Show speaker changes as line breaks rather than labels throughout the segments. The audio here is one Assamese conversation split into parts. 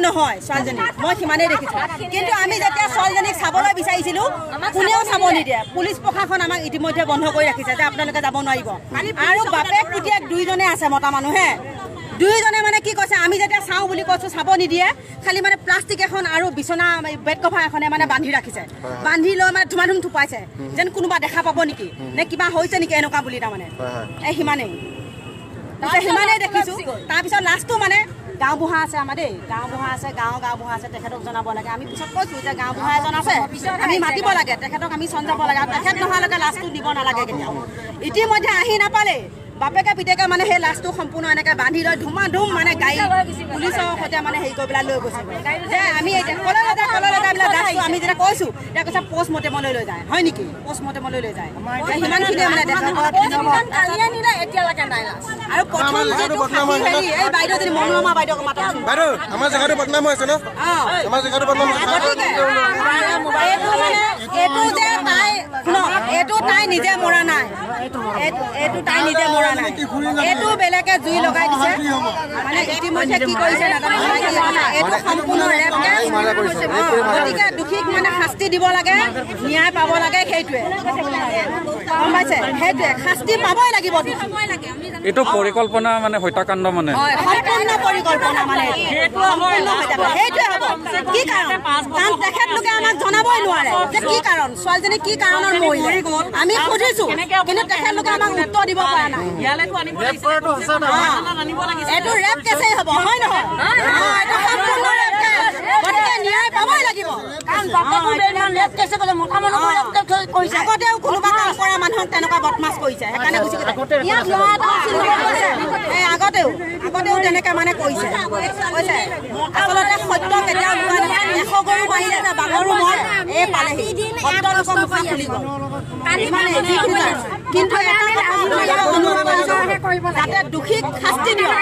নহয় ছোৱালীজনী, মই সিমানেই দেখিছোঁ। কিন্তু আমি যেতিয়া ছোৱালীজনীক চাবলৈ বিচাৰিছিলোঁ কোনেও চাব নিদিয়ে। পুলিচ প্ৰশাসন আমাক ইতিমধ্যে বন্ধ কৰি ৰাখিছে যে আপোনালোকে যাব নোৱাৰিব। আৰু বাপেক পুতেক দুইজনে আছে, মতা মানুহে দুয়োজনে মানে কি কৈছে, আমি যেতিয়া চাওঁ বুলি কৈছোঁ চাব নিদিয়ে, খালি মানে প্লাষ্টিক এখন আৰু বিচনা বেড কভাৰ এখনে মানে বান্ধি ৰাখিছে, বান্ধি লৈ মানে ধুমাধুম থুপাইছে যেন কোনোবা দেখা পাব নেকি নে কিবা হৈছে নেকি এনেকুৱা বুলি। তাৰমানে এই সিমানেই সিমানেই দেখিছোঁ। তাৰপিছত লাষ্টটো মানে গাঁওবুঢ়া আছে আমাৰ দেই, গাঁওবুঢ়া আছে, গাঁওবুঢ়া আছে, তেখেতক জনাব লাগে। আমি পিছত কৈছোঁ যে গাঁওবুঢ়া এজন আছে, আমি মাতিব লাগে তেখেতক, আমি চঞ্জাব লাগে। আৰু তেখেত নোহোৱালৈকে লাষ্টটো দিব নালাগে কেতিয়াও। ইতিমধ্যে আহি নাপালেই বাপেকে পিতেকে মানে সেই লাষ্টটো সম্পূৰ্ণ এনেকৈ বান্ধি লৈ ধুমাধুম মানে গাড়ী পুলিচৰ সৈতে মানে হেৰি কৰি পেলাই লৈ গৈছে। যে আমি এতিয়া ক'লৈ লৈ যায়, ক'লৈ লৈ যায় বোলে লাষ্টটো আমি যেতিয়া কৈছোঁ তেতিয়া কৈছে পষ্টমৰ্টেমলৈ লৈ যায়। হয় নেকি? পষ্টমৰ্টেমলৈ লৈ যায়। সিমানখিনিয়ে মানে দেখা। আৰু প্ৰথম যিটো হেৰি এই বাইদেউজনী মনোৰমা বাইদেউক মাতকচোন।
বাইদেউ আমাৰ জেগাটো বদনাম হৈছে ন? আমাৰ জেগাটো বদনাম হৈছে।
গতিকে এইটো মানে এইটো যে তাই শুনক, এইটো তাই নিজে মৰা নাই, এইটো তাই নিজে মৰা নাই, এইটো বেলেগে জুই লগাই দিছে। মানে ইতিমধ্যে কি কৰিছে নাজানো, এইটো সম্পূৰ্ণ ৰেপ কেছ। গতিকে দোষীক মানে শাস্তি দিব লাগে, ন্যায় পাব লাগে, সেইটোৱে গম পাইছে, সেইটোৱে শাস্তি পাবই লাগিব।
এইটো পৰিকল্পনা মানে হত্যাকাণ্ড মানে
সম্পূৰ্ণ পৰিকল্পনা মানে সেইটোৱে হ'ব। কি কাৰণ? কাৰণ তেখেতলোকে আমাক জনাবই নোৱাৰে যে কি কাৰণ ছোৱালীজনী কি কাৰণত মৰিলে। আমি সুধিছো কিন্তু তেখেতলোকে আমাক উত্তৰ দিব পৰা নাই। এইটো ৰেপ কেছেই হ'ব, হয় নহয়? এইটো সম্পূৰ্ণ ৰেপ কেছ, গতিকে ন্যায় পাবই লাগিব। আগতেও কোনোবা কাম কৰা মানুহক তেনেকুৱা বদমাছ কৰিছে, সেইকাৰণে গুচি গৈছে। আগতেও আগতেও তেনেকে মানে কৰিছে, কৈছে আচলতে সত্য কেতিয়াও লোৱা নহয়। 100 গৰু মাৰিলে যে বাঘৰো মন এই পালেহি, সত্য লোকৰ মুখা খুলি গ'ল। কিন্তু এটা কথা অনুৰোধ কৰিছোঁ যাতে দোষীক শাস্তি দিয়ক,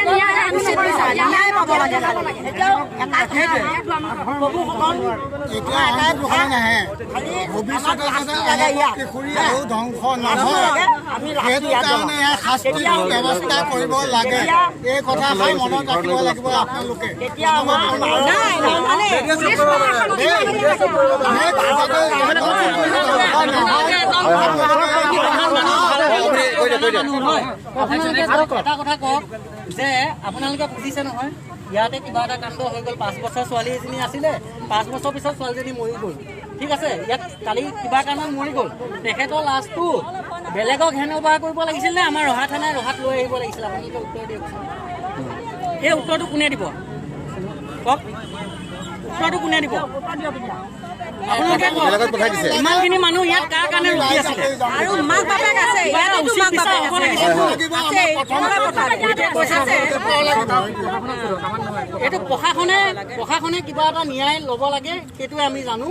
উচিত বিচাৰ ন্যায় পাব লাগে।
ধ্বংস নহয়, সেইটো কাৰণে শাস্তিৰ ব্যৱস্থা কৰিব লাগে। এই কথাষাৰ মনত ৰাখিব লাগিব আপোনালোকে।
এটা কথা কওক যে আপোনালোকে বুজিছে নহয়, ইয়াতে কিবা এটা কাণ্ড হৈ গ'ল। 5 বছৰ ছোৱালী এজনী আছিলে, 5 বছৰ পিছত ছোৱালীজনী মৰি গ'ল। ঠিক আছে, ইয়াত কালি কিবা কাৰণত মৰি গ'ল। তেখেতৰ লাষ্টটো বেলেগক হেণ্ড অভাৰ কৰিব লাগিছিল নে আমাৰ ৰহা থানাই ৰহাত লৈ আহিব লাগিছিল? আপোনালোকে উত্তৰ দিয়কচোন। এই উত্তৰটো কোনে দিব কওক? উত্তৰটো কোনে দিব? আপোনালোকে ইমানখিনি মানুহ ইয়াত কাৰ কাৰণে ৰখি আছিলে?
আৰু মাক বাপেক আছে, ইয়াতো মাক বাপেক আছে।
এইটো প্ৰশাসনে কিবা এটা ন্যায় ল'ব লাগে, সেইটোৱে আমি জানো।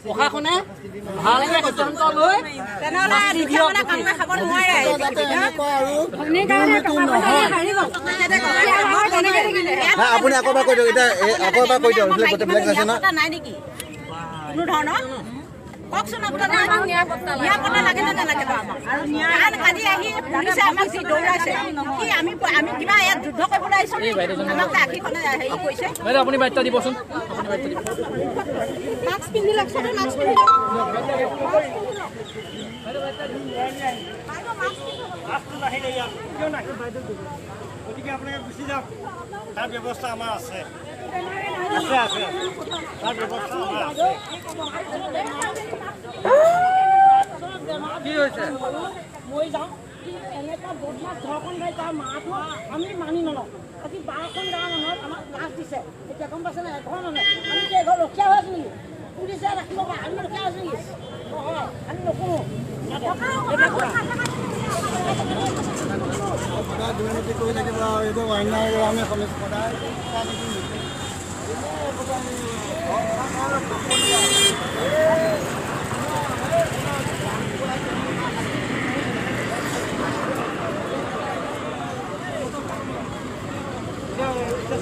প্ৰশাসনে ভালকে সিদ্ধান্ত লৈ
আপুনি আকৌ এবাৰ কৈ দিয়ক, এতিয়া আকৌ এবাৰ কৈ দিয়ক। গোটেই বেলেগ আছে
নাই নেকি কোনো ধৰণৰ? কওকচোন আপোনাৰ ন্যায় পত্ৰ লাগে নে নালাগে? কাৰণ কালি আহি পুলিচে আমাক যি দৌৰাইছে, কি আমি আমি কিবা ইয়াত যুদ্ধ কৰিবলৈ আহিছোঁ? আমাক যে আশীখনে হেৰি কৰিছে।
আপুনি বাৰ্তা দিবচোন।
মাস্ক পিন্ধি লওক, চবে মাস্ক পিন্ধি লওক।
গতিকে আপোনালোকে গুচি যাওক, তাৰ ব্যৱস্থা আমাৰ আছে, আছে আছে, তাৰ ব্যৱস্থা আমাৰ আছে।
কি হৈছে?
মই যাওঁ কিন্তু এনেকুৱা বদমাছ ঘৰখন তাৰ মাটো আমি মানি নলওঁ। আজি 12খন গাঁৱৰ মানুহক আমাক লাজ দিছে। এতিয়া গম পাইছে নাই? এঘৰ মানুহে আমি কি এঘৰ ৰখীয়া হৈ আছো নেকি? পুলিচে ৰাখিব পাৰে, আমি ৰখীয়া আছো নেকি? নহয়, আমি নকৰোঁ।
সদায় দুৰ্নীতি কৰি থাকিব আৰু এইটো অন্যায় আমি সদায়।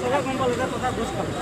চবে গম পালোঁ যে টকা ঘোচ খালোঁ।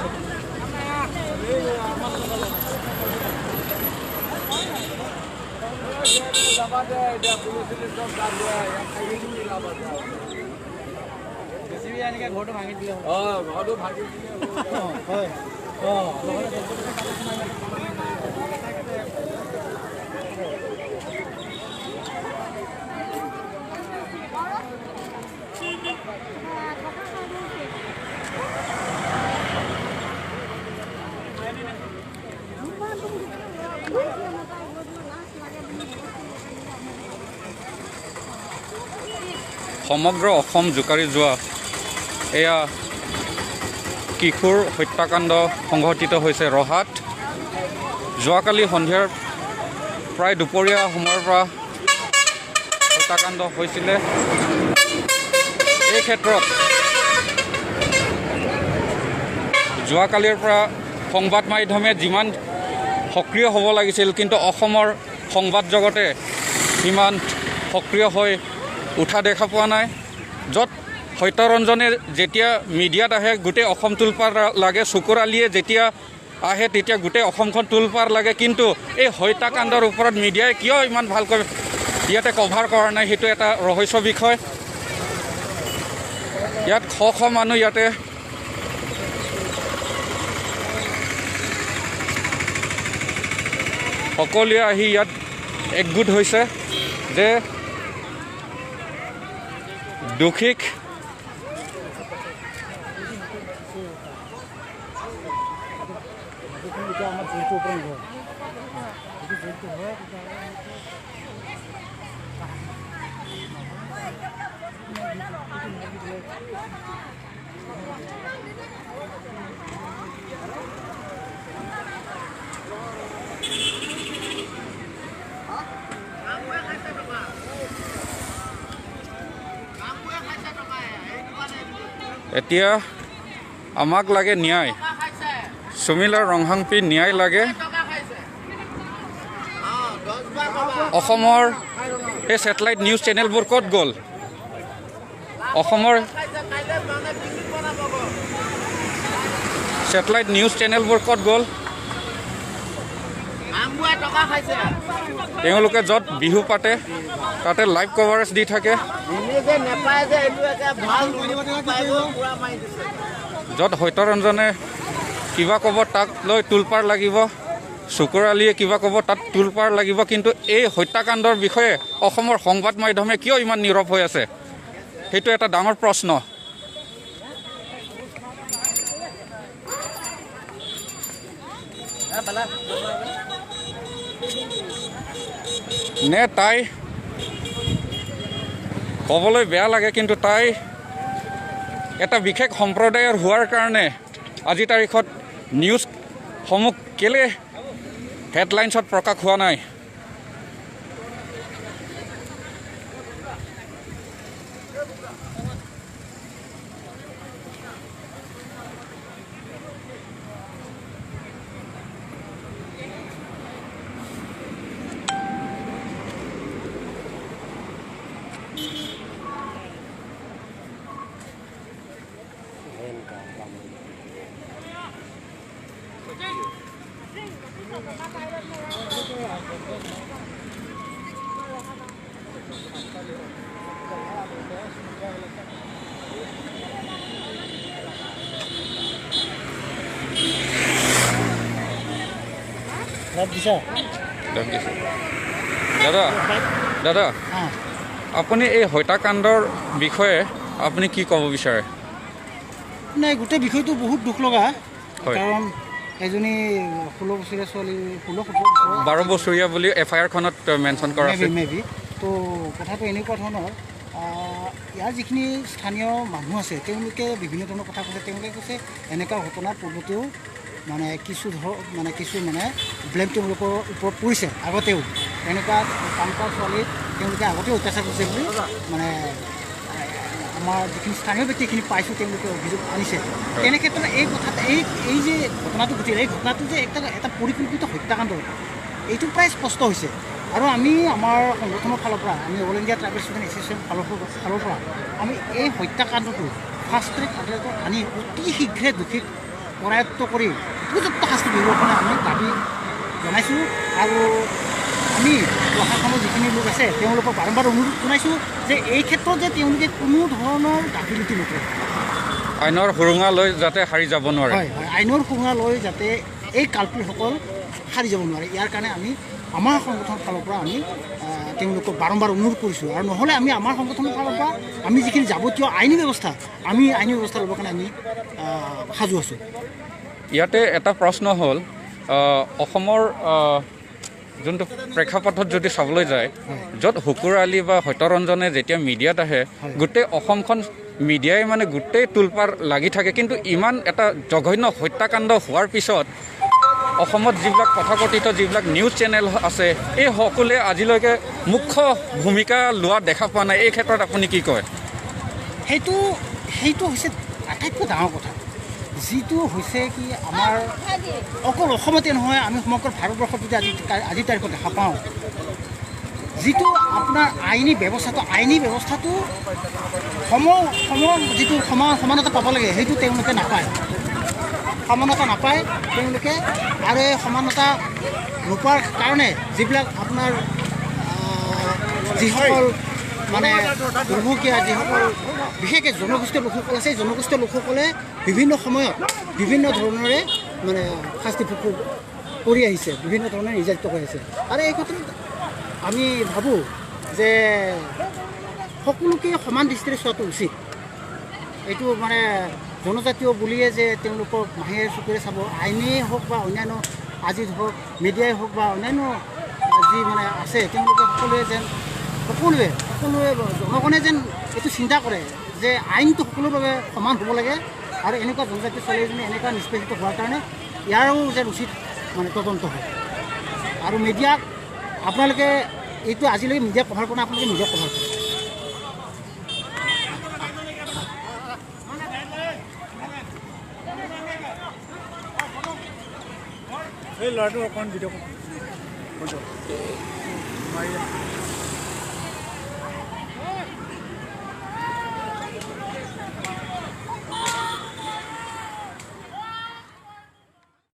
সমগ্ৰ অসম জোকাৰি যোৱা এয়া কিশোৰ হত্যাকাণ্ড সংঘটিত হৈছে ৰহাত। যোৱাকালি সন্ধিয়াৰ প্ৰায় দুপৰীয়া সময়ৰ পৰা হত্যাকাণ্ড হৈছিলে। এই ক্ষেত্ৰত যোৱাকালিৰ পৰা সংবাদ মাধ্যমে যিমান সক্ৰিয় হ'ব লাগিছিল, কিন্তু অসমৰ সংবাদ জগতে সিমান সক্ৰিয় হৈ উঠা দেখা পোৱা নাই। য'ত সত্যৰঞ্জনে যেতিয়া মিডিয়াত আহে গোটেই অসম তোলপাৰ লাগে, চকুৰ আলিয়ে যেতিয়া আহে তেতিয়া গোটেই অসমখন তোলপাৰ লাগে, কিন্তু এই হত্যাকাণ্ডৰ ওপৰত মিডিয়াই কিয় ইমান ভালকৈ ইয়াতে কভাৰ কৰা নাই সেইটো এটা ৰহস্য বিষয়। ইয়াত শ শ মানুহ ইয়াতে সকলোৱে আহি ইয়াত একগোট হৈছে যে দোষীক এতিয়া আমাক লাগে ন্যায়, সুমিলা ৰংহাংপি ন্যায় লাগে। অসমৰ এই ছেটেলাইট নিউজ চেনেলবোৰ ক'ত গ'ল? অসমৰ ছেটেলাইট নিউজ চেনেলবোৰ ক'ত গ'ল? তেওঁলোকে য'ত বিহু পাতে তাতে লাইভ কভাৰেজ দি থাকে, য'ত সত্যৰঞ্জনে কিবা ক'ব তাক লৈ তোলপাৰ লাগিব, চুকুৰ আলিয়ে কিবা ক'ব তাত তোলপাৰ লাগিব, কিন্তু এই হত্যাকাণ্ডৰ বিষয়ে অসমৰ সংবাদ মাধ্যমে কিয় ইমান নীৰৱ হৈ আছে সেইটো এটা ডাঙৰ প্ৰশ্ন। নে তাই ক'বলৈ বেয়া লাগে, কিন্তু তাই এটা বিশেষ সম্প্ৰদায়ৰ হোৱাৰ কাৰণে আজিৰ তাৰিখত নিউজসমূহ কেলৈ হেডলাইনছত প্ৰকাশ হোৱা নাই? দাদা দাদা, আপুনি এই হত্যাকাণ্ডৰ বিষয়ে আপুনি কি ক'ব বিচাৰে?
নাই, গোটেই বিষয়টো বহুত দুখ লগা, কাৰণ এজনী 16 বছৰীয়া ছোৱালী,
16 12 বছৰীয়া বুলি এফ আই আৰখনত মেনশ্যন কৰা আছে।
মে বি তো কথাটো এনেকুৱা ধৰণৰ, ইয়াৰ যিখিনি স্থানীয় মানুহ আছে তেওঁলোকে বিভিন্ন ধৰণৰ কথা কৈছে। তেওঁলোকে কৈছে এনেকুৱা ঘটনা পূৰ্বতেও মানে কিছু ধৰ মানে কিছু মানে ব্লেম তেওঁলোকৰ ওপৰত পৰিছে, আগতেও এনেকুৱা কাম কৰা ছোৱালীক তেওঁলোকে আগতেও অত্যাচাৰ কৰিছে বুলি মানে আমাৰ যিখিনি স্থানীয় ব্যক্তিখিনি পাইছোঁ তেওঁলোকে অভিযোগ আনিছে। তেনে ক্ষেত্ৰত এই কথাত এই যে ঘটনাটো ঘটিল, এই ঘটনাটো যে এটা পৰিকল্পিত হত্যাকাণ্ড, এইটো প্ৰায় স্পষ্ট হৈছে। আৰু আমি আমাৰ সংগঠনৰ ফালৰ পৰা, আমি all India tribal student association ফালৰ পৰা আমি এই হত্যাকাণ্ডটো ফাষ্ট ট্ৰেক আদালতত আনি অতি শীঘ্ৰে দোষীক কৰায়ত্ব কৰি উপযুক্ত শাস্তি বিহিবৰ কাৰণে আমি দাবী জনাইছোঁ। আৰু আমি প্ৰশাসনৰ যিখিনি লোক আছে তেওঁলোকক বাৰম্বাৰ অনুৰোধ জনাইছোঁ যে এই ক্ষেত্ৰত যে তেওঁলোকে কোনো ধৰণৰ গাফিলতি নকৰে,
আইনৰ সুৰুঙা লৈ যাতে সাৰি যাব নোৱাৰে।
হয় হয়, আইনৰ সুৰুঙা লৈ যাতে এই কালপ্ৰিটসকল সাৰি যাব নোৱাৰে, ইয়াৰ কাৰণে আমি আমাৰ সংগঠনৰ ফালৰ পৰা আমি তেওঁলোকক বাৰম্বাৰ অনুৰোধ কৰিছোঁ। আৰু নহ'লে আমি আমাৰ সংগঠনৰ ফালৰ পৰা আমি যিখিনি যাৱতীয় আইনী ব্যৱস্থা, আমি আইনী ব্যৱস্থা ল'বৰ কাৰণে আমি সাজু আছোঁ।
ইয়াতে এটা প্ৰশ্ন হ'ল, অসমৰ যোনটো প্ৰেক্ষাপটত যদি চাবলৈ যায়, য'ত শুকুৰ আলী বা সত্যৰঞ্জনে যেতিয়া মিডিয়াত আহে, গোটেই অসমখন মিডিয়াই মানে গোটেই তোলপাৰ লাগি থাকে, কিন্তু ইমান এটা জঘন্য হত্যাকাণ্ড হোৱাৰ পিছত অসমত যিবিলাক তথাকথিত যিবিলাক নিউজ চেনেল আছে, এই সকলোৱে আজিলৈকে মুখ্য ভূমিকা লোৱা দেখা পোৱা নাই। এই ক্ষেত্ৰত আপুনি কি কয়?
সেইটো হৈছে আটাইতকৈ ডাঙৰ কথা, যিটো হৈছে কি আমাৰ অকল অসমতে নহয়, আমি সমগ্ৰ ভাৰতবৰ্ষত যদি আজিৰ তাৰিখত দেখা পাওঁ, যিটো আপোনাৰ আইনী ব্যৱস্থাটো সম যিটো সমানতা পাব লাগে, সেইটো তেওঁলোকে নাপায়, সমানতা নাপায় তেওঁলোকে। আৰু এই সমানতা নোপোৱাৰ কাৰণে যিবিলাক আপোনাৰ যিসকল মানে দুৰ্ভগীয়া, যিসকল বিশেষকৈ জনগোষ্ঠীয় লোকসকল আছে, জনগোষ্ঠীয় লোকসকলে বিভিন্ন সময়ত বিভিন্ন ধৰণেৰে মানে শাস্তি ভোগ কৰি আহিছে, বিভিন্ন ধৰণে নিৰ্যাতিত হৈ আছে। আৰু এই ক্ষেত্ৰত আমি ভাবোঁ যে সকলোকে সমান দৃষ্টিৰে চোৱাটো উচিত। এইটো মানে জনজাতীয় বুলিয়ে যে তেওঁলোকক মাহীৰ চকুৰে চাব, আইনেই হওক বা অন্যান্য আজি ধৰক মিডিয়াই হওক বা অন্যান্য যি মানে আছে, তেওঁলোকে সকলোৱে যেন সকলোৱে জনগণে যেন এইটো চিন্তা কৰে যে আইনটো সকলোৰে বাবে সমান হ'ব লাগে। আৰু এনেকুৱা জনজাতীয় ছোৱালী এজনী এনেকুৱা নিষ্পেষিত হোৱাৰ কাৰণে ইয়াৰো যেন উচিত মানে তদন্ত হয়। আৰু মিডিয়াক আপোনালোকে এইটো আজিলৈকে মিডিয়া কভাৰ কৰা, আপোনালোকে মিডিয়া কভাৰ কৰে।
এই ল'ৰাটো অকণ ভিডিঅ'